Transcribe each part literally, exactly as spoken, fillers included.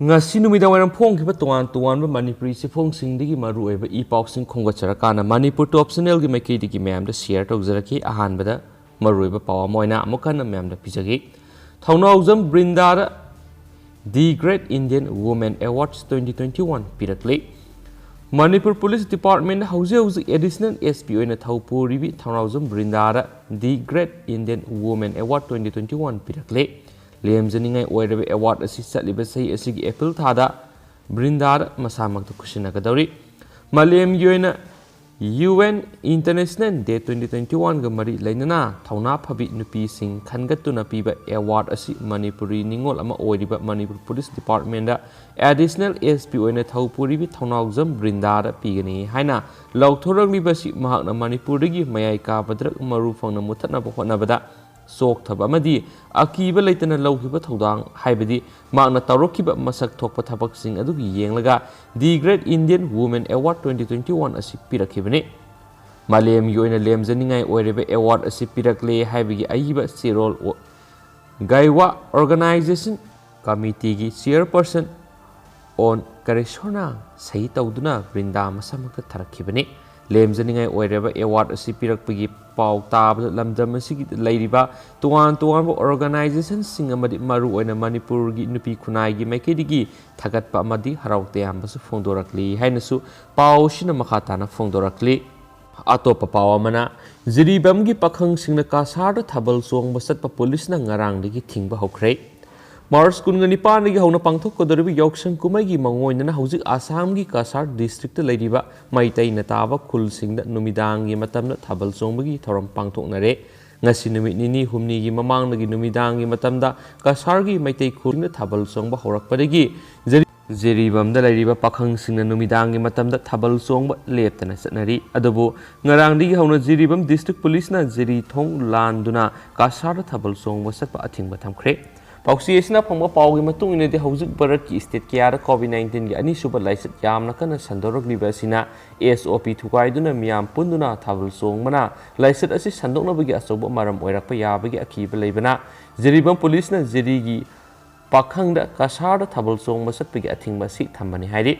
ꯉꯁꯤ ꯅꯨꯃꯤꯗꯥꯡ ꯋꯥꯏꯔꯝ ꯐꯣꯡꯈꯤꯕ ꯇꯣꯉꯥꯟ ꯇꯣꯉꯥꯟꯕ ꯃꯅꯤꯄꯨꯔꯤ ꯆꯦꯐꯣꯡꯁꯤꯡꯗꯒꯤ ꯃꯔꯨꯑꯣꯏꯕ ꯏ ꯄꯥꯎꯁꯤꯡ ꯈꯣꯝꯒꯠꯆꯔꯀꯥꯟꯗ ꯃꯅꯤꯄꯨꯔ ꯇꯣꯞ ꯆꯦꯅꯦꯜꯒꯤ ꯃꯥꯏꯀꯩꯗꯒꯤ ꯃꯌꯥꯝꯗ ꯁꯤꯌꯔ ꯇꯧꯖꯔꯛꯈꯤ꯫ ꯑꯍꯥꯟꯕꯗ ꯃꯔꯨꯑꯣꯏꯕ ꯄꯥꯎ ꯑꯃ ꯑꯣꯏꯅ ꯑꯃꯨꯛ ꯍꯟꯅ ꯃꯌꯥꯝꯗ ꯄꯤꯖꯒꯦ꯫ ꯊꯧꯅꯥꯎꯖꯝ ꯕ꯭ꯔꯤꯟꯗꯥꯗ The Great Indian Women Awards twenty twenty-one ꯄꯤꯔꯛꯂꯤ꯫ ꯃꯅꯤꯄꯨꯔ ꯄꯨꯂꯤꯁ ꯗꯤꯄꯥꯔꯠꯃꯦꯟꯗ ꯍꯧꯖꯤꯛ ꯍꯧꯖꯤꯛ ꯑꯦꯗꯤꯁꯅꯦꯜ ꯑꯦꯁ ꯄꯤ ꯑꯣꯏꯅ ꯊꯧ ꯄꯨꯔꯤꯕꯤ ꯊꯧꯅꯥꯎꯖꯝ ꯕ꯭ꯔꯤꯟꯗꯥꯗ The Great Indian Women Award twenty twenty-one ꯄꯤꯔꯛꯂꯤ꯫ ꯂꯦꯝꯖꯅꯤꯡꯉꯥꯏ ꯑꯣꯏꯔꯕ ꯑꯦꯋꯥꯔꯗ ꯑꯁꯤ ꯆꯠꯂꯤꯕ ꯆꯍꯤ ꯑꯁꯤꯒꯤ ꯑꯦꯄ꯭ꯔꯤꯜ ꯊꯥꯗ ꯕ꯭ꯔꯤꯟꯗꯥꯗ ꯃꯁꯥꯃꯛꯇ ꯈꯨꯠꯁꯤꯟꯅꯒꯗꯧꯔꯤ꯫ ꯃꯥꯂꯦꯝꯒꯤ ꯑꯣꯏꯅ U N International Day twenty twenty-one ꯒ ꯃꯔꯤ ꯂꯩꯅꯅ ꯊꯧꯅꯥ ꯐꯕꯤ ꯅꯨꯄꯤꯁꯤꯡ ꯈꯟꯒꯠꯇꯨꯅ ꯄꯤꯕ ꯑꯦꯋꯥꯔꯗ ꯑꯁꯤ ꯃꯅꯤꯄꯨꯔꯤ ꯅꯤꯉꯣꯜ ꯑꯃ ꯑꯣꯏꯔꯤꯕ ꯃꯅꯤꯄꯨꯔ ꯄꯨꯂꯤꯁ ꯗꯤꯄꯥꯔꯠꯃꯦꯟꯗ ꯑꯦꯗꯤꯁꯅꯦꯜ ꯑꯦꯁ ꯄꯤ ꯑꯣꯏꯅ ꯊꯧ ꯄꯨꯔꯤꯕꯤ ꯊꯧꯅꯥꯎꯖꯝ ꯕ꯭ꯔꯤꯟꯗꯥꯗ ꯄꯤꯒꯅꯤ ꯍꯥꯏꯅ ꯂꯥꯎꯊꯣꯔꯛꯂꯤꯕ ꯑꯁꯤ ꯃꯍꯥꯛꯅ ꯃꯅꯤꯄꯨꯔꯗꯒꯤ ꯃꯌꯥꯏ ꯀꯥꯕ ꯗ꯭ꯔꯒ ꯃꯔꯨ ꯐꯪꯅ ꯃꯨꯊꯠꯅꯕ ꯍꯣꯠꯅꯕꯗ ꯆꯣꯛꯊꯕ ꯑꯃꯗꯤ ꯑꯀꯤꯕ ꯂꯩꯇꯅ ꯂꯧꯈꯤꯕ ꯊꯧꯗꯥꯡ, ꯍꯥꯏꯕꯗꯤ ꯃꯍꯥꯛꯅ ꯇꯧꯔꯛꯈꯤꯕ ꯃꯁꯛ ꯊꯣꯛꯄ ꯊꯕꯛꯁꯤꯡ ꯑꯗꯨꯒꯤ ꯌꯦꯡꯂꯒ The Great Indian Women Award twenty twenty-one ꯑꯁꯤ ꯄꯤꯔꯛꯈꯤꯕꯅꯤ꯫ ꯃꯥꯂꯦꯝꯒꯤ ꯑꯣꯏꯅ ꯂꯦꯝꯖꯅꯤꯡꯉꯥꯏ ꯑꯣꯏꯔꯤꯕ ꯑꯦꯋꯥꯔꯗ ꯑꯁꯤ ꯄꯤꯔꯛꯂꯦ ꯍꯥꯏꯕꯒꯤ ꯑꯏꯕ ꯆꯦꯔꯣꯜ ꯑꯣ-, ꯒꯥꯏꯋꯥ ꯑꯣꯔꯒꯅꯥꯏꯖꯦꯁꯟ ꯀꯃꯤꯇꯤꯒꯤ ꯆꯤꯌꯔꯄꯔꯁꯟ ꯑꯣꯟ ꯀꯔꯦꯁꯣꯔꯅ ꯁꯍꯤ ꯇꯧꯗꯨꯅ ꯕ꯭ꯔꯤꯟꯗꯥ ꯃꯁꯥꯃꯛꯇ ꯊꯥꯔꯛꯈꯤꯕꯅꯤ꯫ ꯂꯦꯝꯖꯅꯤꯡꯉꯥꯏ ꯑꯣꯏꯔꯕ ꯑꯦꯋꯥꯔꯗ ꯑꯁꯤ ꯄꯤꯔꯛꯄꯒꯤ ꯄꯥꯎ ꯇꯥꯕꯗ ꯂꯝꯗꯝ ꯑꯁꯤꯒꯤ ꯂꯩꯔꯤꯕ ꯇꯣꯉꯥꯟ ꯇꯣꯉꯥꯟꯕ ꯑꯣꯔꯒꯅꯥꯏꯖꯦꯁꯟꯁꯤꯡ ꯑꯃꯗꯤ ꯃꯔꯨꯑꯣꯏꯅ ꯃꯅꯤꯄꯨꯔꯒꯤ ꯅꯨꯄꯤ ꯈꯨꯟꯅꯥꯏꯒꯤ ꯃꯥꯏꯀꯩꯗꯒꯤ ꯊꯥꯒꯠꯄ ꯑꯃꯗꯤ ꯍꯔꯥꯎ ꯇꯌꯥꯝꯕꯁꯨ ꯐꯣꯡꯗꯣꯔꯛꯂꯤ ꯍꯥꯏꯅꯁꯨ ꯄꯥꯎ ꯑꯁꯤꯅ ꯃꯈꯥ ꯇꯥꯅ ꯐꯣꯡꯗꯣꯔꯛꯂꯤ꯫ ꯑꯇꯣꯞꯄ ꯄꯥꯎ ꯑꯃꯅ, ꯖꯤꯔꯤꯕꯥꯝꯒꯤ ꯄꯥꯈꯪꯁꯤꯡꯅ ꯀꯁꯥꯔꯗ ꯊꯥꯕꯜ ꯆꯣꯡꯕ ꯆꯠꯄ ꯄꯨꯂꯤꯁꯅ ꯉꯔꯥꯡꯗꯒꯤ ꯊꯤꯡꯕ ꯍꯧꯈ꯭ꯔꯦ꯫ ꯃꯥꯔꯆ ꯀꯨꯟꯒ ꯅꯤꯄꯥꯟꯗꯒꯤ ꯍꯧꯅ ꯄꯥꯡꯊꯣꯛꯀꯗꯧꯔꯤꯕ ꯌꯥꯎꯁꯪ ꯀꯨꯝꯍꯩꯒꯤ ꯃꯥꯡꯑꯣꯏꯅꯅ ꯍꯧꯖꯤꯛ ꯑꯁꯥꯝꯒꯤ ꯀꯁꯥꯔ ꯗꯤꯁꯇ꯭ꯔꯤꯛꯇ ꯂꯩꯔꯤꯕ ꯃꯩꯇꯩꯅ ꯇꯥꯕ ꯈꯨꯜꯁꯤꯡꯗ ꯅꯨꯃꯤꯗꯥꯡꯒꯤ ꯃꯇꯝꯗ ꯊꯥꯕꯜ ꯆꯣꯡꯕꯒꯤ ꯊꯧꯔꯝ ꯄꯥꯡꯊꯣꯛꯅꯔꯦ꯫ ꯉꯁꯤ ꯅꯨꯃꯤꯠ ꯅꯤꯅꯤ ꯍꯨꯝꯅꯤꯒꯤ ꯃꯃꯥꯡꯗꯒꯤ ꯅꯨꯃꯤꯗꯥꯡꯒꯤ ꯃꯇꯝꯗ ꯀꯁꯥꯔꯒꯤ ꯃꯩꯇꯩ ꯈꯨꯜꯁꯤꯡꯗ ꯊꯥꯕꯜ ꯆꯣꯡꯕ ꯍꯧꯔꯛꯄꯗꯒꯤ ꯖꯤꯔꯤ-, ꯖꯤꯔꯤꯕꯥꯝꯗ ꯂꯩꯔꯤꯕ ꯄꯥꯈꯪꯁꯤꯡꯅ ꯅꯨꯃꯤꯗꯥꯡꯒꯤ ꯃꯇꯝꯗ ꯊꯥꯕꯜ ꯆꯣꯡꯕ ꯂꯦꯞꯇꯅ ꯆꯠꯅꯔꯤ꯫ ꯑꯗꯨꯕꯨ ꯉꯔꯥꯡꯗꯒꯤ ꯍꯧꯅ ꯖꯤꯔꯤꯕꯥꯝ ꯗꯤꯁꯇ꯭ꯔꯤꯛ ꯄꯨꯂꯤꯁꯅ ꯖꯤꯔꯤ ꯊꯣꯡ ꯂꯥꯟꯗꯨꯅ ꯀꯁꯥꯔꯗ ꯊꯥꯕꯜ ꯆꯣꯡꯕ ꯆꯠꯄ ꯑꯊꯤꯡꯕ ꯊꯝꯈ꯭ꯔꯦ꯫ ꯄꯥꯎꯆꯦ ꯑꯁꯤꯅ ꯐꯪꯕ ꯄꯥꯎꯒꯤ ꯃꯇꯨꯡ ꯏꯟꯅꯗꯤ, ꯍꯧꯖꯤꯛ ꯚꯥꯔꯠꯀꯤ ꯁ꯭ꯇꯦꯠ ꯀꯌꯥꯗ ꯀꯣꯚꯤꯗ ꯅꯥꯏꯟꯇꯤꯟꯒꯤ ꯑꯅꯤꯁꯨꯕ ꯂꯥꯏꯆꯠ ꯌꯥꯝꯅ ꯀꯟꯅ ꯁꯟꯗꯣꯔꯛꯂꯤꯕ ꯑꯁꯤꯅ ꯑꯦꯁ ꯑꯣ ꯄꯤ ꯊꯨꯒꯥꯏꯗꯨꯅ ꯃꯤꯌꯥꯝ ꯄꯨꯟꯗꯨꯅ ꯊꯥꯕꯜ ꯆꯣꯡꯕꯅ ꯂꯥꯏꯆꯠ ꯑꯁꯤ ꯁꯟꯗꯣꯛꯅꯕꯒꯤ ꯑꯆꯧꯕ ꯃꯔꯝ ꯑꯣꯏꯔꯛꯄ ꯌꯥꯕꯒꯤ ꯑꯀꯤꯕ ꯂꯩꯕꯅ, ꯖꯤꯔꯤꯕꯥꯝ ꯄꯨꯂꯤꯁꯅ ꯖꯤꯔꯤꯒꯤ ꯄꯥꯈꯪꯗ ꯀꯁꯥꯔꯗ ꯊꯥꯕꯜ ꯆꯣꯡꯕ ꯆꯠꯄꯒꯤ ꯑꯊꯤꯡꯕ ꯑꯁꯤ ꯊꯝꯕꯅꯤ ꯍꯥꯏꯔꯤ꯫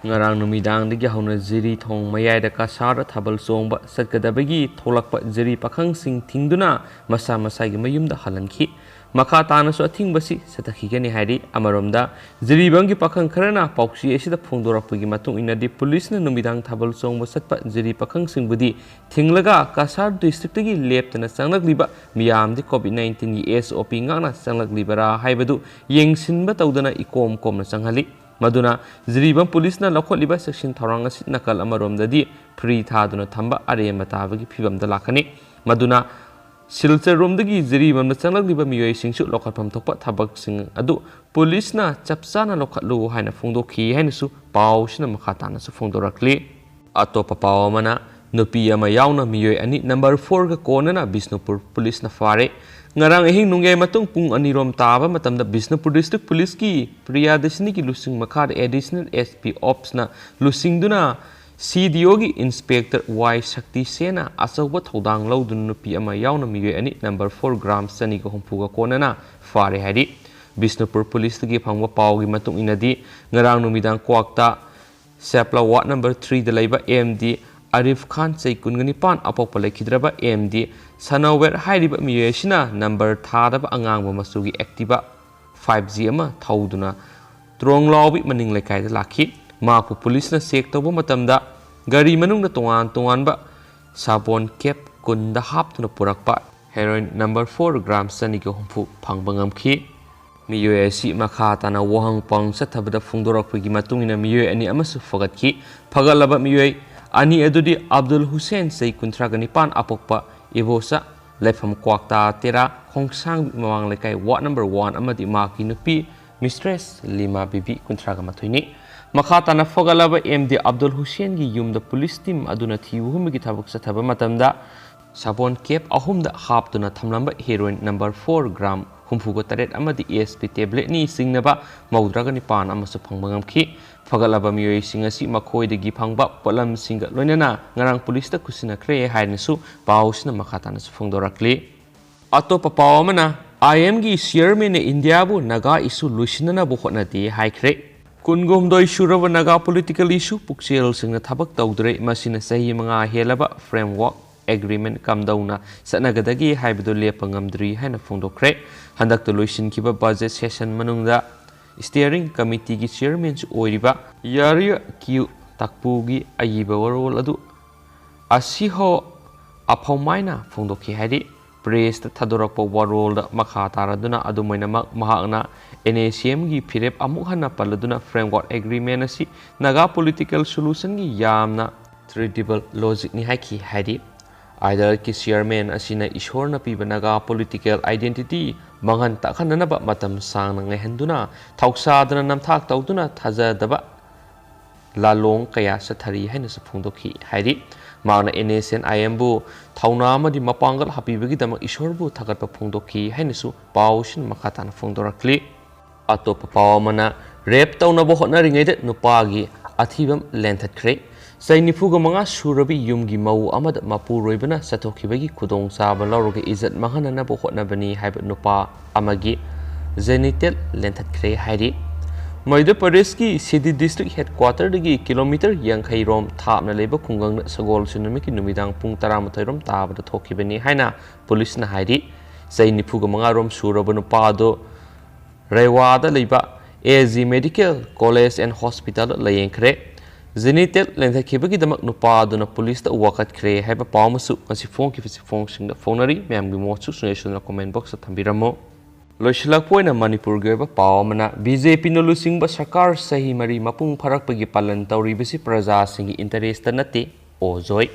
ꯉꯔꯥꯡ ꯅꯨꯃꯤꯗꯥꯡꯗꯒꯤ ꯍꯧꯅ ꯖꯤꯔꯤ ꯊꯣꯡ ꯃꯌꯥꯏꯗ ꯀꯁꯥꯔꯗ ꯊꯥꯕꯜ ꯆꯣꯡꯕ ꯆꯠꯀꯗꯕꯒꯤ ꯊꯣꯛꯂꯛꯄ ꯖꯤꯔꯤ ꯄꯥꯈꯪꯁꯤꯡ ꯊꯤꯡꯗꯨꯅ ꯃꯁꯥ ꯃꯁꯥꯒꯤ ꯃꯌꯨꯝꯗ ꯍꯜꯍꯟꯈꯤ꯫ ꯃꯈꯥ ꯇꯥꯅꯁꯨ ꯑꯊꯤꯡꯕꯁꯤ ꯆꯠꯊꯈꯤꯒꯅꯤ ꯍꯥꯏꯔꯤ꯫ ꯑꯃꯔꯣꯝꯗ, ꯖꯤꯔꯤꯕꯥꯝꯒꯤ ꯄꯥꯈꯪ ꯈꯔꯅ ꯄꯥꯎꯆꯦ ꯑꯁꯤꯗ ꯐꯣꯡꯗꯣꯔꯛꯄꯒꯤ ꯃꯇꯨꯡ ꯏꯟꯅꯗꯤ, ꯄꯨꯂꯤꯁꯅ ꯅꯨꯃꯤꯗꯥꯡ ꯊꯥꯕꯜ ꯆꯣꯡꯕ ꯆꯠꯄ ꯖꯤꯔꯤ ꯄꯥꯈꯪꯁꯤꯡꯕꯨꯗꯤ ꯊꯤꯡꯂꯒ ꯀꯁꯥꯔ ꯗꯤꯁꯇ꯭ꯔꯤꯛꯇꯒꯤ ꯂꯦꯞꯇꯅ ꯆꯪꯂꯛꯂꯤꯕ ꯃꯤꯌꯥꯝꯗꯤ ꯀꯣꯚꯤꯗ ꯅꯥꯏꯟꯇꯤꯟꯒꯤ ꯑꯦꯁ ꯑꯣ ꯄꯤ ꯉꯥꯛꯅ ꯆꯪꯂꯛꯂꯤꯕꯔꯥ ꯍꯥꯏꯕꯗꯨ ꯌꯦꯡꯁꯤꯟꯕ ꯇꯧꯗꯅ ꯏꯀꯣꯝ ꯀꯣꯝꯅ ꯆꯪꯍꯜꯂꯤ꯫ ꯃꯗꯨꯅ ꯖꯤꯔꯤꯕꯥꯝ ꯄꯨꯂꯤꯁꯅ ꯂꯧꯈꯠꯂꯤꯕ ꯆꯦꯛꯁꯤꯟ ꯊꯧꯔꯥꯡ ꯑꯁꯤ ꯅꯥꯀꯜ ꯑꯃꯔꯣꯝꯗꯗꯤ ꯐ꯭ꯔꯤ ꯊꯥꯗꯨꯅ ꯊꯝꯕ ꯑꯔꯦꯝꯕ ꯇꯥꯕꯒꯤ ꯐꯤꯕꯝꯗ ꯂꯥꯛꯀꯅꯤ꯫ ꯃꯗꯨꯅ ꯁꯤꯜꯆꯔꯔꯣꯝꯗꯒꯤ ꯖꯤꯔꯤꯕꯥꯝꯗ ꯆꯪꯂꯛꯂꯤꯕ ꯃꯤꯑꯣꯏꯁꯤꯡꯁꯨ ꯂꯧꯈꯠꯐꯝ ꯊꯣꯛꯄ ꯊꯕꯛꯁꯤꯡ ꯑꯗꯨ ꯄꯨꯂꯤꯁꯅ ꯆꯞ ꯆꯥꯅ ꯂꯧꯈꯠꯂꯨ ꯍꯥꯏꯅ ꯐꯣꯡꯗꯣꯛꯈꯤ ꯍꯥꯏꯅꯁꯨ ꯄꯥꯎꯁꯤꯅ ꯃꯈꯥ ꯇꯥꯅꯁꯨ ꯐꯣꯡꯗꯣꯔꯛꯂꯤ꯫ ꯑꯇꯣꯞꯄ ꯄꯥꯎ ꯑꯃꯅ, ꯅꯨꯄꯤ ꯑꯃ ꯌꯥꯎꯅ ꯃꯤꯑꯣꯏ ꯑꯅꯤ ꯅꯝꯕꯔ ꯐꯣꯔꯒ ꯀꯣꯟꯅꯅ ꯕꯤꯁꯅꯨꯄꯨꯔ ꯄꯨꯂꯤꯁꯅ ꯐꯥꯔꯦ꯫ ꯉꯔꯥꯡ ꯑꯍꯤꯡ ꯅꯣꯡꯌꯥꯏ ꯃꯇꯨꯡ ꯄꯨꯡ ꯑꯅꯤꯔꯣꯝ ꯇꯥꯕ ꯃꯇꯝꯗ ꯕꯤꯁꯅꯨꯄꯨꯔ ꯗꯤꯁꯇ꯭ꯔꯤꯛ ꯄꯨꯂꯤꯁꯀꯤ ꯄ꯭ꯔꯤꯌꯥꯗꯔꯁꯤꯅꯤꯒꯤ ꯂꯨꯆꯤꯡ ꯃꯈꯥꯗ ꯑꯦꯗꯤꯁꯅꯦꯜ ꯑꯦꯁ ꯄꯤ ꯑꯣꯞꯁꯅ ꯂꯨꯆꯤꯡꯗꯨꯅ ꯁꯤ ꯗꯤ ꯑꯣꯒꯤ ꯏꯟꯁꯄꯦꯛꯇꯔ ꯋꯥꯏ ꯁꯛꯇꯤꯁꯦꯟꯅ ꯑꯆꯧꯕ ꯊꯧꯗꯥꯡ ꯂꯧꯗꯨꯅ ꯅꯨꯄꯤ ꯑꯃ ꯌꯥꯎꯅ ꯃꯤꯑꯣꯏ ꯑꯅꯤ ꯅꯝꯕꯔ ꯐꯣꯔ ꯒ꯭ꯔꯥꯝ ꯆꯅꯤꯒ ꯍꯨꯝꯐꯨꯒ ꯀꯣꯟꯅꯅ ꯐꯥꯔꯦ ꯍꯥꯏꯔꯤ꯫ ꯕꯤꯁꯅꯨꯄꯨꯔ ꯄꯨꯂꯤꯁꯇꯒꯤ ꯐꯪꯕ ꯄꯥꯎꯒꯤ ꯃꯇꯨꯡ ꯏꯟꯅꯗꯤ, ꯉꯔꯥꯡ ꯅꯨꯃꯤꯗꯥꯡ ꯀ꯭ꯋꯥꯛꯇ ꯁꯦꯞꯂꯥ ꯋꯥꯔꯗ ꯅꯝꯕꯔ ꯊ꯭ꯔꯤꯗ ꯂꯩꯕ ꯑꯦꯝ ꯗꯤ ꯑꯔꯤꯐ ꯈꯥꯟ, ꯆꯍꯤ ꯀꯨꯟꯒ ꯅꯤꯄꯥꯟ, ꯑꯄꯣꯛꯄ ꯂꯩꯈꯤꯗ꯭ꯔꯕ ꯑꯦꯝ ꯗꯤ ꯁꯅꯥꯋꯦꯔ ꯍꯥꯏꯔꯤꯕ ꯃꯤꯑꯣꯏ ꯑꯁꯤꯅ ꯅꯝꯕꯔ ꯊꯥꯗꯕ ꯑꯉꯥꯡꯕ ꯃꯆꯨꯒꯤ ꯑꯦꯛꯇꯤꯚꯥ ꯐꯥꯏꯚ ꯖꯤ ꯑꯃ ꯊꯧꯗꯨꯅ ꯇ꯭ꯔꯣꯡꯂꯥꯎꯕꯤ ꯃꯅꯤꯡ ꯂꯩꯀꯥꯏꯗ ꯂꯥꯛꯈꯤ꯫ ꯃꯍꯥꯛꯄꯨ ꯄꯨꯂꯤꯁꯅ ꯆꯦꯛ ꯇꯧꯕ ꯃꯇꯝꯗ ꯒꯥꯔꯤ ꯃꯅꯨꯡꯗ ꯇꯣꯉꯥꯟ ꯇꯣꯉꯥꯟꯕ ꯁꯥꯄꯣꯟ ꯀꯦꯞ ꯀꯨꯟꯗ ꯍꯥꯞꯇꯨꯅ ꯄꯨꯔꯛꯄ ꯍꯦꯔꯣꯏꯟ ꯅꯝꯕꯔ ꯐꯣꯔ ꯒ꯭ꯔꯥꯝ ꯆꯅꯤꯒ ꯍꯨꯝꯐꯨ ꯐꯪꯕ ꯉꯝꯈꯤ꯫ ꯃꯤꯑꯣꯏ ꯑꯁꯤ ꯃꯈꯥ ꯇꯥꯅ ꯋꯥꯍꯪ ꯄꯥꯎꯍꯪ ꯆꯠꯊꯕꯗ ꯐꯣꯡꯗꯣꯔꯛꯄꯒꯤ ꯃꯇꯨꯡ ꯏꯟꯅ ꯃꯤꯑꯣꯏ ꯑꯅꯤ ꯑꯃꯁꯨ ꯐꯒꯠꯈꯤ꯫ ꯐꯒꯠꯂꯕ ꯃꯤꯑꯣꯏ ꯑꯅꯤ ꯑꯗꯨꯗꯤ ꯑꯕꯗꯨꯜ ꯍꯨꯁꯦꯟ, ꯆꯍꯤ ꯀꯨꯟꯊ꯭ꯔꯥꯒ ꯅꯤꯄꯥꯟ, ꯑꯄꯣꯛꯄ ꯏꯕꯣꯁꯥ, ꯂꯩꯐꯝ ꯀ꯭ꯋꯥꯛꯇꯥ ꯇꯦꯔꯥ, ꯈꯣꯡꯁꯥꯡ ꯃꯃꯥꯡ ꯂꯩꯀꯥꯏ, ꯋꯥꯔꯗ ꯅꯝꯕꯔ ꯋꯥꯟ, ꯑꯃꯗꯤ ꯃꯍꯥꯛꯀꯤ ꯅꯨꯄꯤ ꯃꯤꯁꯇ꯭ꯔꯦꯁ ꯂꯤꯃꯥ ꯕꯤꯕꯤ, ꯀꯨꯟꯊ꯭ꯔꯥꯒ ꯃꯥꯊꯣꯏꯅꯤ꯫ ꯃꯈꯥ ꯇꯥꯅ ꯐꯒꯠꯂꯕ ꯑꯦꯝ ꯗꯤ ꯑꯕꯗꯨꯜ ꯍꯨꯁꯦꯟꯒꯤ ꯌꯨꯝꯗ ꯄꯨꯂꯤꯁ ꯇꯤꯝ ꯑꯗꯨꯅ ꯊꯤꯕ ꯍꯨꯝꯕꯒꯤ ꯊꯕꯛ ꯆꯠꯊꯕ ꯃꯇꯝꯗ ꯁꯥꯄꯣꯟ ꯀꯦꯞ ꯑꯍꯨꯝꯗ ꯍꯥꯞꯇꯨꯅ ꯊꯝꯂꯝꯕ ꯍꯦꯔꯣꯏꯟ ꯅꯝꯕꯔ ꯐꯣꯔ ꯒ꯭ꯔꯥꯝ ꯍꯨꯝꯐꯨꯒ ꯇꯔꯦꯠ ꯑꯃꯗꯤ ꯑꯦꯁ ꯄꯤ ꯇꯦꯕ꯭ꯂꯦꯠꯅꯤ ꯆꯤꯡꯅꯕ ꯃꯧꯗ꯭ꯔꯥꯒ ꯅꯤꯄꯥꯟ ꯑꯃꯁꯨ ꯐꯪꯕ ꯉꯝꯈꯤ꯫ ꯐꯒꯠꯂꯕ ꯃꯤꯑꯣꯏꯁꯤꯡ ꯑꯁꯤ ꯃꯈꯣꯏꯗꯒꯤ ꯐꯪꯕ ꯄꯣꯠꯂꯝꯁꯤꯡꯒ ꯂꯣꯏꯅꯅ ꯉꯔꯥꯡ ꯄꯨꯂꯤꯁꯇ ꯈꯨꯠꯁꯤꯟꯅꯈ꯭ꯔꯦ ꯍꯥꯏꯅꯁꯨ ꯄꯥꯎꯁꯤꯅ ꯃꯈꯥ ꯇꯥꯅꯁꯨ ꯐꯣꯡꯗꯣꯔꯛꯂꯤ꯫ ꯑꯇꯣꯞꯄ ꯄꯥꯎ ꯑꯃꯅ, ꯑꯥꯏ ꯑꯦꯝꯒꯤ ꯆꯤꯌꯔꯃꯦꯟꯅ ꯏꯟꯗꯤꯌꯥꯕꯨ ꯅꯥꯒꯥ ꯏꯁꯨ ꯂꯣꯏꯁꯤꯟꯅꯅꯕ ꯍꯣꯠꯅꯗꯦ ꯍꯥꯏꯈ꯭ꯔꯦ꯫ ꯀꯨꯟꯒ ꯍꯨꯝꯗꯣꯏ ꯁꯨꯔꯕ ꯅꯥꯒꯥ ꯄꯣꯂꯤꯇꯤꯀꯦꯜ ꯏꯁꯨ ꯄꯨꯛꯆꯦꯜꯁꯤꯡꯅ ꯊꯕꯛ ꯇꯧꯗ꯭ꯔꯦ꯫ ꯃꯁꯤꯅ ꯆꯍꯤ ꯃꯉꯥ ꯍꯦꯜꯂꯕ ꯐ꯭ꯔꯦꯝꯋꯥꯔꯛ ꯑꯦꯒ꯭ꯔꯤꯃꯦꯟ ꯀꯝꯗꯧꯅ ꯆꯠꯅꯒꯗꯒꯦ ꯍꯥꯏꯕꯗꯨ ꯂꯦꯞꯄ ꯉꯝꯗ꯭ꯔꯤ ꯍꯥꯏꯅ ꯐꯣꯡꯗꯣꯛꯈ꯭ꯔꯦ꯫ ꯍꯟꯗꯛꯇ ꯂꯣꯏꯁꯤꯟꯈꯤꯕ ꯕꯖꯦꯠ ꯁꯦꯁꯟ ꯃꯅꯨꯡꯗ ꯁ꯭ꯇꯤꯌꯔꯤꯡ ꯀꯃꯤꯇꯤꯒꯤ ꯆꯤꯌꯔꯃꯦꯟꯁꯨ ꯑꯣꯏꯔꯤꯕ ꯌꯥꯔꯤꯌ ꯀ꯭ꯌꯨ ꯇꯥꯛꯄꯨꯒꯤ ꯑꯏꯕ ꯋꯥꯔꯣꯜ ꯑꯗꯨ ꯑꯁꯤꯍꯣ ꯑꯐꯧꯃꯥꯏꯅ ꯐꯣꯡꯗꯣꯛꯈꯤ ꯍꯥꯏꯔꯤ꯫ ꯄ꯭ꯔꯦꯁꯇ ꯊꯥꯗꯣꯔꯛꯄ ꯋꯥꯔꯣꯜꯗ ꯃꯈꯥ ꯇꯥꯔꯗꯨꯅ ꯑꯗꯨꯝ ꯑꯣꯏꯅꯃꯛ ꯃꯍꯥꯛꯅ ꯑꯦꯟ ꯑꯦ ꯁꯤ ꯑꯦꯝꯒꯤ ꯐꯤꯔꯦꯞ ꯑꯃꯨꯛ ꯍꯟꯅ ꯄꯜꯂꯗꯨꯅ ꯐ꯭ꯔꯦꯝꯋꯥꯔꯛ ꯑꯦꯒ꯭ꯔꯤꯃꯦꯟ ꯑꯁꯤ ꯅꯥꯒꯥ ꯄꯣꯂꯤꯇꯤꯀꯦꯜ ꯁꯣꯂꯨꯁꯟꯒꯤ ꯌꯥꯝꯅ ꯇ꯭ꯔꯦꯗꯤꯕꯜ ꯂꯣꯖꯤꯛꯅꯤ ꯍꯥꯏꯈꯤ ꯍꯥꯏꯔꯤ꯫ ꯑꯥꯏꯗꯜꯀꯤ ꯆꯤꯌꯔꯃꯦꯟ ꯑꯁꯤꯅ ꯏꯁꯣꯔꯅ ꯄꯤꯕ ꯅꯥꯒꯥ ꯄꯣꯂꯤꯇꯤꯀꯦꯜ ꯑꯥꯏꯗꯦꯟꯇꯤꯇꯤ ꯃꯥꯡꯍꯟ ꯇꯥꯛꯍꯟꯅꯅꯕ ꯃꯇꯝ ꯁꯥꯡꯅ ꯉꯥꯏꯍꯟꯗꯨꯅ ꯊꯧꯁꯥꯗꯅ ꯅꯝꯊꯥꯛ ꯇꯧꯗꯨꯅ ꯊꯥꯖꯗꯕ ꯂꯥꯂꯣꯡ ꯀꯌꯥ ꯆꯠꯊꯔꯤ ꯍꯥꯏꯅꯁꯨ ꯐꯣꯡꯗꯣꯛꯈꯤ ꯍꯥꯏꯔꯤ꯫ ꯃꯍꯥꯛꯅ ꯑꯦꯟ ꯑꯦꯁ ꯑꯦꯟ ꯑꯥꯏ ꯑꯦꯝꯕꯨ ꯊꯧꯅꯥ ꯑꯃꯗꯤ ꯃꯄꯥꯡꯒꯜ ꯍꯥꯞꯄꯤꯕꯒꯤꯗꯃꯛ ꯏꯁꯣꯔꯕꯨ ꯊꯥꯒꯠꯄ ꯐꯣꯡꯗꯣꯛꯈꯤ ꯍꯥꯏꯅꯁꯨ ꯄꯥꯎꯁꯤꯅ ꯃꯈꯥ ꯇꯥꯅ ꯐꯣꯡꯗꯣꯔꯛꯂꯤ꯫ ꯑꯇꯣꯞꯄ ꯄꯥꯎ ꯑꯃꯅ, ꯔꯦꯞ ꯇꯧꯅꯕ ꯍꯣꯠꯅꯔꯤꯉꯩꯗ ꯅꯨꯄꯥꯒꯤ ꯑꯊꯤꯕꯝ ꯂꯦꯟꯊꯠꯈ꯭ꯔꯦ꯫ ꯆꯍꯤ ꯅꯤꯐꯨꯒ ꯃꯉꯥ ꯁꯨꯔꯕꯤ ꯌꯨꯝꯒꯤ ꯃꯧ ꯑꯃꯗ ꯃꯄꯨꯔꯣꯏꯕꯅ ꯆꯠꯊꯣꯛꯈꯤꯕꯒꯤ ꯈꯨꯗꯣꯡꯆꯥꯕ ꯂꯧꯔꯒ ꯏꯖꯠ ꯃꯥꯡꯍꯟꯅꯅꯕ ꯍꯣꯠꯅꯕꯅꯤ ꯍꯥꯏꯕ ꯅꯨꯄꯥ ꯑꯃꯒꯤ ꯖꯦꯅꯤꯇꯦꯜ ꯂꯦꯟꯊꯠꯈ꯭ꯔꯦ ꯍꯥꯏꯔꯤ꯫ ꯃꯙ꯭ꯌ ꯄ꯭ꯔꯗꯦꯁꯀꯤ ꯁꯤꯗꯤ ꯗꯤꯁꯇ꯭ꯔꯤꯛ ꯍꯦꯗꯀ꯭ꯋꯥꯇꯔꯗꯒꯤ ꯀꯤꯂꯣꯃꯤꯇꯔ ꯌꯥꯡꯈꯩ ꯔꯣꯝ ꯊꯥꯞꯅ ꯂꯩꯕ ꯈꯨꯡꯒꯪꯗ ꯁꯒꯣꯜꯁꯦꯟ ꯅꯨꯃꯤꯠꯀꯤ ꯅꯨꯃꯤꯗꯥꯡ ꯄꯨꯡ ꯇꯔꯥꯃꯥꯊꯣꯏ ꯔꯣꯝ ꯇꯥꯕꯗ ꯊꯣꯛꯈꯤꯕꯅꯤ ꯍꯥꯏꯅ ꯄꯨꯂꯤꯁꯅ ꯍꯥꯏꯔꯤ꯫ ꯆꯍꯤ ꯅꯤꯐꯨꯒ ꯃꯉꯥ ꯔꯣꯝ ꯁꯨꯔꯕ ꯅꯨꯄꯥ ꯑꯗꯨ ꯔꯦꯋꯥꯗ ꯂꯩꯕ A G medical college and ꯍꯣꯁꯄꯤꯇꯥꯜꯗ ꯂꯥꯌꯦꯡꯈ꯭ꯔꯦ꯫ ꯖꯦꯅꯤꯇꯦꯜ ꯂꯦꯟꯊꯠꯈꯤꯕꯒꯤꯗꯃꯛ ꯅꯨꯄꯥ ꯑꯗꯨꯅ ꯄꯨꯂꯤꯁꯇ ꯋꯥꯀꯠꯈ꯭ꯔꯦ ꯍꯥꯏꯕ ꯄꯥꯎ ꯑꯃꯁꯨ ꯉꯁꯤ ꯐꯣꯡꯈꯤꯕꯁꯤ ꯐꯣꯡꯁꯤꯡꯗ ꯐꯣꯡꯅꯔꯤ꯫ ꯃꯌꯥꯝꯒꯤ ꯃꯣꯠꯁꯨ ꯁꯨꯡꯁꯣꯏ ꯁꯣꯏꯗꯅ ꯀꯣꯃꯦꯟ ꯕꯣꯛꯁꯇ ꯊꯝꯕꯤꯔꯝꯃꯨ꯫ ꯂꯣꯏꯁꯤꯜꯂꯛꯄ ꯑꯣꯏꯅ ꯃꯅꯤꯄꯨꯔꯒꯤ ꯑꯣꯏꯕ ꯄꯥꯎ ꯑꯃꯅ, ꯕꯤ ꯖꯦ ꯄꯤꯅ ꯂꯨꯆꯤꯡꯕ ꯁꯔꯀꯥꯔ ꯆꯍꯤ ꯃꯔꯤ ꯃꯄꯨꯡ ꯐꯥꯔꯛꯄꯒꯤ ꯄꯥꯂꯟ ꯇꯧꯔꯤꯕꯁꯤ ꯄ꯭ꯔꯖꯥꯁꯤꯡꯒꯤ ꯏꯟꯇꯔꯦꯁꯇ ꯅꯠꯇꯦ, ꯑꯣ ꯖꯣꯏ꯫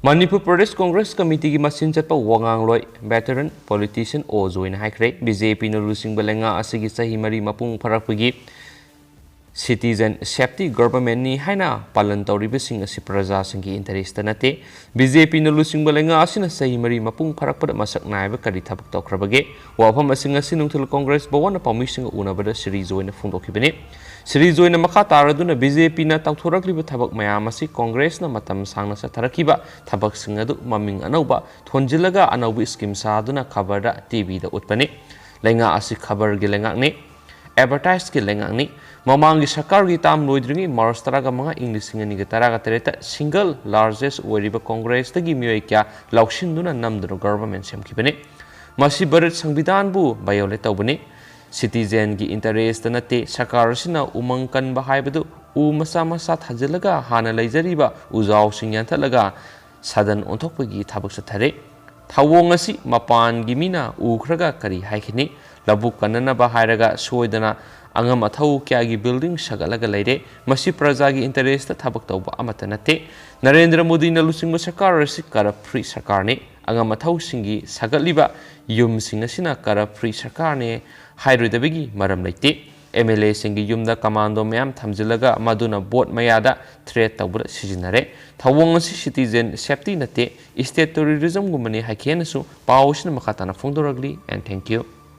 ꯃꯅꯤꯄꯨꯔ ꯄ꯭ꯔꯗꯦꯁ ꯀꯣꯡꯒ꯭ꯔꯦꯁ ꯀꯃꯤꯇꯤꯒꯤ ꯃꯆꯤꯟ ꯆꯠꯄ ꯋꯥꯉꯥꯡꯂꯣꯏ, ꯚꯦꯇꯔꯟ ꯄꯣꯂꯤꯇꯤꯁꯤꯌꯟ ꯑꯣ ꯖꯣꯏꯅ ꯍꯥꯏꯈ꯭ꯔꯦ, ꯕꯤ ꯖꯦ ꯄꯤꯅ ꯂꯨꯆꯤꯡꯕ ꯂꯩꯉꯥꯛ ꯑꯁꯤꯒꯤ ꯆꯍꯤ ꯃꯔꯤ ꯃꯄꯨꯡ ꯐꯥꯔꯛꯄꯒꯤ Citizen safety governmentꯅꯤ ꯍꯥꯏꯅ ꯄꯥꯂꯟ ꯇꯧꯔꯤꯕꯁꯤꯡ ꯑꯁꯤ ꯄ꯭ꯔꯖꯥꯁꯤꯡꯒꯤ interestꯇ ꯅꯠꯇꯦ꯫ BJPꯅ ꯂꯨꯆꯤꯡꯕ ꯂꯩꯉꯥꯛ ꯑꯁꯤꯅ ꯆꯍꯤ ꯃꯔꯤ ꯃꯄꯨꯡ ꯐꯥꯔꯛꯄꯗ ꯃꯁꯛ ꯅꯥꯏꯕ ꯀꯔꯤ ꯊꯕꯛ ꯇꯧꯈ꯭ꯔꯕꯒꯦ? ꯋꯥꯐꯝꯁꯤꯡ ꯑꯁꯤ ꯅꯨꯡꯊꯤꯜ Congress ꯚꯋꯟꯗ ꯄꯥꯎꯃꯤꯁꯤꯡꯒ ꯎꯅꯕꯗ ꯁ꯭ꯔꯤ ꯖꯣꯏꯅ ꯐꯣꯡꯗꯣꯛꯈꯤꯕꯅꯤ꯫ ꯁ꯭ꯔꯤ ꯖꯣꯏꯅ ꯃꯈꯥ ꯇꯥꯔꯗꯨꯅ BJPꯅ ꯇꯧꯊꯣꯔꯛꯂꯤꯕ ꯊꯕꯛ ꯃꯌꯥꯝ ꯑꯁꯤ Congressꯅ ꯃꯇꯝ ꯁꯥꯡꯅ ꯆꯠꯊꯔꯛꯈꯤꯕ ꯊꯕꯛꯁꯤꯡ ꯑꯗꯨ ꯃꯃꯤꯡ ꯑꯅꯧꯕ ꯊꯣꯟꯖꯤꯜꯂꯒ ꯑꯅꯧꯕ scheme ꯁꯥꯗꯨꯅ ꯈꯕꯔꯗ, TVꯗ ꯎꯠꯄꯅꯤ꯫ ꯂꯩꯉꯥꯛ ꯑꯁꯤ ꯈꯕꯔꯒꯤ ꯂꯩꯉꯥꯛꯅꯤ꯫ Advertiseꯀꯤ ꯂꯩꯉꯥꯛꯅꯤ꯫ ꯃꯃꯥꯡꯒꯤ ꯁꯔꯀꯥꯔꯒꯤ term ꯂꯣꯏꯗ꯭ꯔꯤꯉꯩ March ꯇꯔꯥꯃꯉꯥ, ꯏꯪ ꯂꯤꯁꯤꯡ ꯑꯅꯤꯒ ꯇꯔꯥꯇꯔꯦꯠꯇ single largest ꯑꯣꯏꯔꯤꯕ Congressꯇꯒꯤ ꯃꯤꯑꯣꯏ ꯀꯌꯥ ꯂꯧꯁꯤꯟꯗꯨꯅ ꯅꯝꯗꯨꯅ government ꯁꯦꯝꯈꯤꯕꯅꯤ꯫ ꯃꯁꯤ ꯚꯥꯔꯠ ꯁꯪꯕꯤꯙꯥꯟꯕꯨ violate ꯇꯧꯕꯅꯤ꯫ Citizenꯒꯤ interestꯇ ꯅꯠꯇꯦ꯫ ꯁꯔꯀꯥꯔ ꯑꯁꯤꯅ ꯎꯃꯪ ꯀꯟꯕ ꯍꯥꯏꯕꯗꯨ ꯎ ꯃꯆꯥ ꯃꯆꯥ ꯊꯥꯖꯤꯜꯂꯒ ꯍꯥꯟꯅ ꯂꯩꯖꯔꯤꯕ ꯎꯖꯥꯎꯁꯤꯡ ꯌꯥꯟꯊꯠꯂꯒ ꯁꯗꯟ ꯑꯣꯟꯊꯣꯛꯄꯒꯤ ꯊꯕꯛ ꯆꯠꯊꯔꯦ꯫ ꯊꯧꯑꯣꯡ ꯑꯁꯤ ꯃꯄꯥꯟꯒꯤ ꯃꯤꯅ ꯎꯈ꯭ꯔꯒ ꯀꯔꯤ ꯍꯥꯏꯈꯤꯅꯤ? ꯂꯧꯕꯨꯛ ꯀꯟꯅꯅꯕ ꯍꯥꯏꯔꯒ ꯁꯣꯏꯗꯅ ꯑꯉꯝ ꯑꯊꯧ ꯀꯌꯥꯒꯤ building ꯁꯥꯒꯠꯂꯒ ꯂꯩꯔꯦ꯫ ꯃꯁꯤ ꯄ꯭ꯔꯖꯥꯒꯤ interestꯇ ꯊꯕꯛ ꯇꯧꯕ ꯑꯃꯠꯇ ꯅꯠꯇꯦ꯫ ꯅꯔꯦꯟꯗ꯭ꯔ ꯃꯣꯗꯤꯅ ꯂꯨꯆꯤꯡꯕ ꯁꯔꯀꯥꯔ ꯑꯁꯤ corrupt free ꯁꯔꯀꯥꯔꯅꯤ꯫ ꯑꯉꯝ ꯑꯊꯧꯁꯤꯡꯒꯤ ꯁꯥꯒꯠꯂꯤꯕ ꯌꯨꯝꯁꯤꯡ ꯑꯁꯤꯅ corrupt free ꯁꯔꯀꯥꯔꯅꯤ ꯍꯥꯏꯔꯣꯏꯗꯕꯒꯤ ꯃꯔꯝ ꯂꯩꯇꯦ꯫ MLAꯁꯤꯡꯒꯤ ꯌꯨꯝꯗ commando ꯃꯌꯥꯝ ꯊꯝꯖꯤꯜꯂꯒ ꯃꯗꯨꯅ vote ꯃꯌꯥꯗ threat ꯇꯧꯕꯗ ꯁꯤꯖꯤꯟꯅꯔꯦ꯫ ꯊꯧꯑꯣꯡ ꯑꯁꯤ citizen safety ꯅꯠꯇꯦ, state terrorismꯒꯨꯝꯕꯅꯤ ꯍꯥꯏꯈꯤꯅꯁꯨ ꯄꯥꯎ ꯑꯁꯤꯅ ꯃꯈꯥ ꯇꯥꯅ ꯐꯣꯡꯗꯣꯔꯛꯂꯤ꯫ And thank you꯫